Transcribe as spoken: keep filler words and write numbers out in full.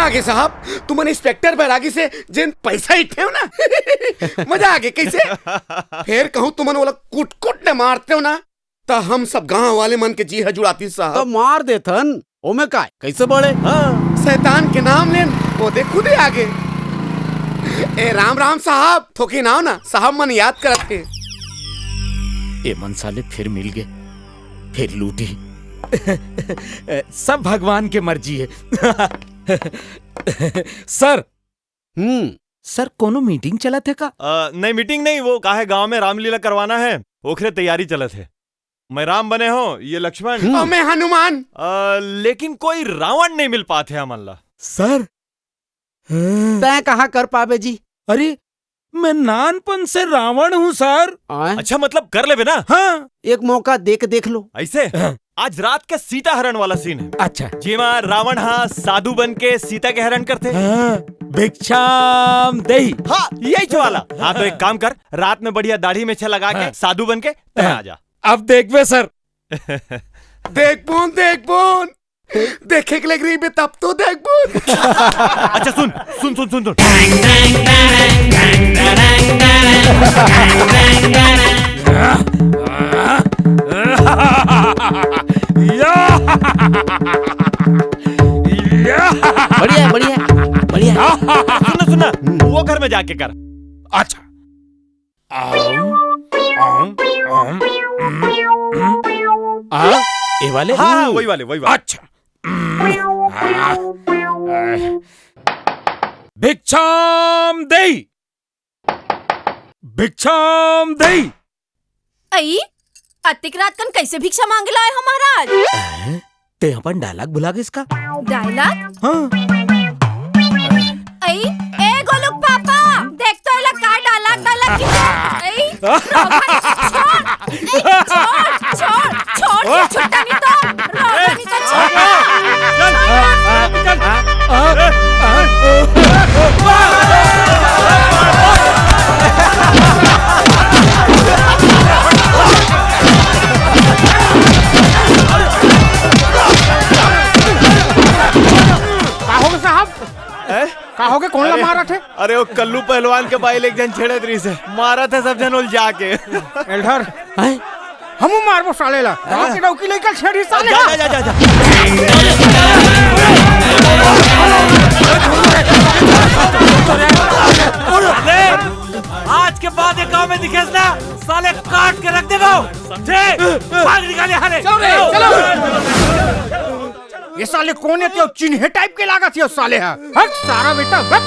आगे साहब, तुमन इंस्पेक्टर बैरागी से जेन पैसा इठे हो ना, मजा आगे। कैसे? फेर कहूँ तुमन ओला कुट कुट ने मारते हो ना, त हम सब गांव वाले मन के जी ह जुड़ाती साहब। तो मार देथन, ओमे काय, कैसे बड़े? हाँ। शैतान के नाम लेन, वो देख खुदे आगे। ए राम राम साहब, थोकिन आओ ना, साहब मन याद करत हे। ए मन साले फिर मिल गए, फिर लूटी। सब भगवान के मर्जी है। सर। हम्म। सर, कोनो मीटिंग चलत है का? अ, नहीं, मीटिंग नहीं, वो का है, गांव में रामलीला करवाना है, ओखरे तैयारी चलत है। मैं राम बने हो, ये लक्ष्मण। हम्म। और मैं हनुमान। अ, लेकिन कोई रावण नहीं मिल पात है हमन ला। सर। तैं कहाँ कर पाबे जी? अरे, मैं नानपन से रावण हूँ सर। आय? अच्छा, मतलब कर लेबे ना? हाँ। एक मौका दे के देख लो। ऐसे? हाँ। आज रात के सीता हरण वाला सीन है। अच्छा। जेमा रावण हा साधु बन के सीता के हरण करथे। हाँ, भिक्षाम देही। हाँ, यही वाला। हाँ, तो एक काम कर, रात में बढ़िया दाढ़ी मेछा लगा के हाँ। साधु बन के तैं हाँ। आ जा। अब देखबे सर। देखबोन, देखबोन। देखे के लग रही बे, तब तो देखबोन। अच्छा सुन, सुन, सुन, सुन, सुन। बढ़िया है, बढ़िया है, बढ़िया है। सुन ना, सुन ना, वो घर में जाके कर। अच्छा। आम, आम, आम, उम, उम। आ, ये वाले? हाँ, हाँ, वही वाले, वही वाले। अच्छा। उम, आ, आ, भिक्षाम देही। भिक्षाम देही। अई, अतिक रात कन कैसे भिक्षा मांगे ला आए हो महाराज? हैं? ते अपन डायलॉग भुला गेस का? डायलॉग? हाँ। अई, ए गोलू के पापा, देख तो एला का डायलॉग, डायलॉग की। अई, रोहन, छोड़, ए, छोड़, छोड़, छोड़, ये छुट्टा नहीं तो, रोहन नहीं तो छोड़। चल, चल, चल। का होगे साहब? हैं? का होगे? कौन ला अरे, मारत हे? अरे, वो कल्लू पहलवान के बाई ले एक झन छेड़त रहिस हे। मारत हे सब झन उलझा के। एल्डर, हैं? हमू मारबो साले ला। गाँव के डौकी लइका छेड़ी साले जा, ला। जा, जा, जा, जा। अरे, आज के बाद ये गाँव में दिखेस ना, साले काट के रख देबो, समझे? भाग निकाले हरे। चलो रे, चलो। ये साले कौन हे? त्यो चिन्हे टाइप के लागत हे साले हा। हट सारा बेटा, हट।